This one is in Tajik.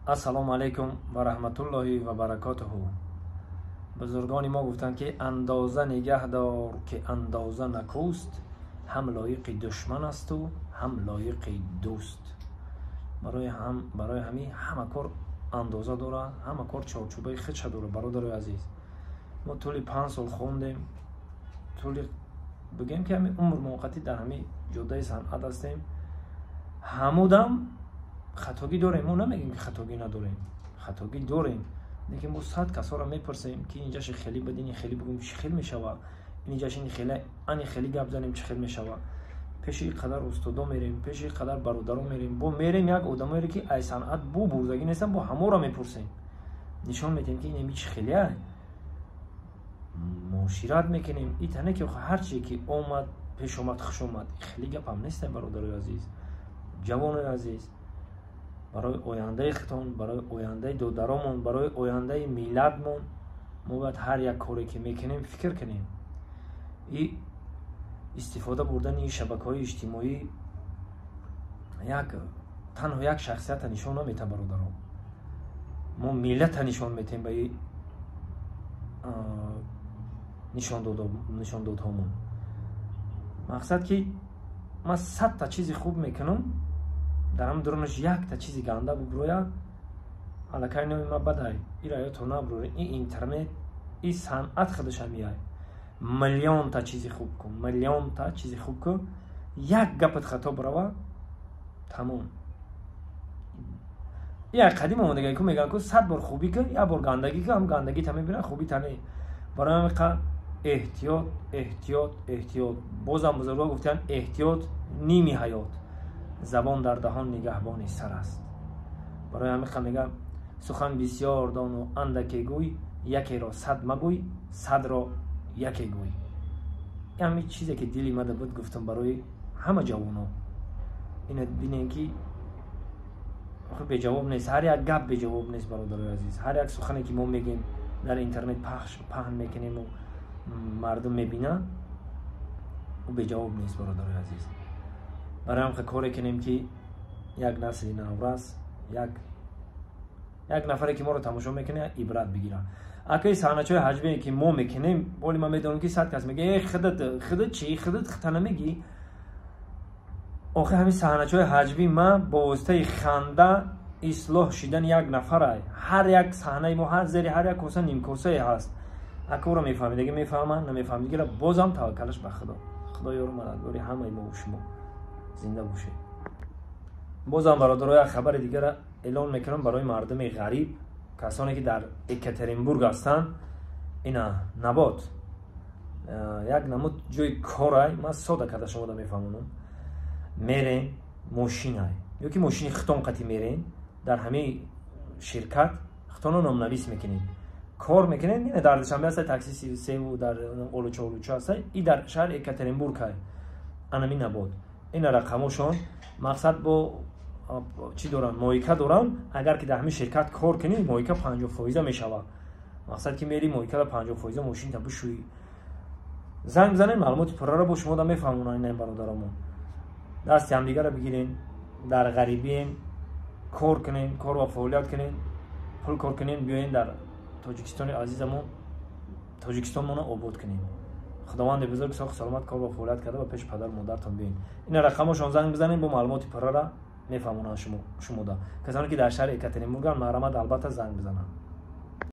Ассалому алайкум ва раҳматуллоҳи ва баракотуҳу. Бузургони мо гуфтанд, ки андоза нигаҳ дор, ки андоза накӯст, ҳам лоиқи душман асту ҳам лоиқи дӯст. Барои ҳамин ҳама кор андоза дорад, ҳама кор чорчӯбаи худша дорад. Бародарои азиз, мо тӯли 5 сол хондем, тӯли бигӯем, ки ҳамин умр муваққатӣ дар ҳамин ҷодаи санъат ҳастем. Ҳамудам хатогӣ дорем, мо намегӯем, ки хатогӣ надорем, хатогӣ дорем, лекин мо 100 касоро мепурсем, ки инҷаши хеле бадини хеле бигӯем, чӣ хел мешава, инҷаши хеле ани хеле гап занем, чӣ хел мешава. Пеши қадар устодо мерем, пеши қадар бародаро мерем, бо мерем як одамоере, ки ай санъат бу бурдагӣ нестан, бо ҳаморо мепурсем, нишон медиҳем, ки инами чӣ хелеа, муошират мекунем. Итане ки ҳарче ки омад, пеш омад, хуш омад, хеле гапам нестем. Бародарои азиз, ҷавонои азиз, барои ояндаи худтон, барои ояндаи додаромон, барои ояндаи миллатмон мо бояд ҳар як коре ки мекунем, фикр кунем. И истифода бурдани шабакаҳои иҷтимоӣ як танҳо як шахсията нишон наметаҳад. Бародаро, мо миллата нишон метаҳем ба нишондодҳомон. Мақсад ки ман 100-та чизи хуб мекунам, дар ҳам дурунаш якта чизи ганда буброя, аллакай номи ма бадай. Ира ёто наброри, и интернет, и санъат худаш ҳамияй. Миллионта чизи хуб кун, миллионта чизи хуб кун, як гапат хато барава, тамом. Як қадим омадага ку мегӯянд ку: 100 бор хубӣ кун, як бор гандагӣ кун, ҳам гандагита мебинад, хубита не. Барои ҳамин эҳтиёт, эҳтиёт, эҳтиёт. Бозам бузургҳо гуфтанд: эҳтиёт ними ҳаёт, забон дар даҳон нигаҳбони сар аст. Барои ҳамин мегӯям: сухан бисёр дону андаке гӯй, якеро 100 магӯй, 100-ро яке гӯй. Ҳамин чизе ки дили мада буд, гуфтам. Барои ҳама ҷавоно ина бинем, ки беҷавоб нест, ҳар як гап беҷавоб нест. Бародарои азиз, ҳар як сухане ки мо мегем, дар интернет пахш паҳн мекунему мардум мебинад, ӯ беҷавоб нест. Бародарои азиз, барои ҳам коре кунем, ки як насли наврас, як нафаре ки моро тамошо мекунад, ибрат бигирад. Акаи саҳначаҳои ҳаҷвие ки мо мекунем, боли ман медонам, ки 100 кас мега: «Э, худат, худат чӣ, худат хита намегӣ?» Охи, ҳамин саҳначаҳои ҳаҷвӣ ма бо воситаи ханда ислоҳ шидани як нафарай. Ҳар як саҳнаи мо, ҳар зери ҳар як коса нимкосае ҳаст. Ака ӯро мефаҳмидаги мефаҳманд, намефаҳмидагира бозам таваккалаш ба Худо. Худо ёру мададгори ҳамаи мо шумо, зинда бошед. Бозам, бародаро, як хабари дигара эълон мекунам барои мардуми ғариб, касоне ки дар Екатеринбург ҳастанд. Ина Набот як намуд ҷои корай, ман сода карда шумода мефаҳмонам. Мерен, мошинай ё ки мошини хитон қати мерен, дар ҳамаи ширкат хитонро номнавис мекунед, кор мекунед. Ина дар Душанбе ҳастай такси севу, дар Олуча, Олуча ҳастай, и дар шаҳри Екатеринбург ҳай анами Набот. Ина рақамошон. Мақсад бо чӣ доранд? Мойка доранд. Агар ки дар ҳамин ширкат кор кунӣ, мойка 50 фоиза мешавад. Мақсад ки мери, мойкада 50 фоиза мошинта бишӯӣ. Занг бизанед, маълумоти пурраро бо шумо да мефаҳмонанд. Ина, бародарамон, дасти ҳамдигарро бигирем, дар ғарибием, кор кунем, кор ва фаъолият кунем, пул кор кунем, биёем дар Тоҷикистони азизамон, Тоҷикистонмонро обод кунем. Худованди бузург соҳ саломат кор ва фаъолият карда, ба пеши падару модаратон биёед. Ина рақамошон, занг бизанед, бо маълумоти пуррара мефаҳмонанд шумода. Касоне ки дар шаҳри Екатеринбурганд, марҳамат, албатта занг бизананд.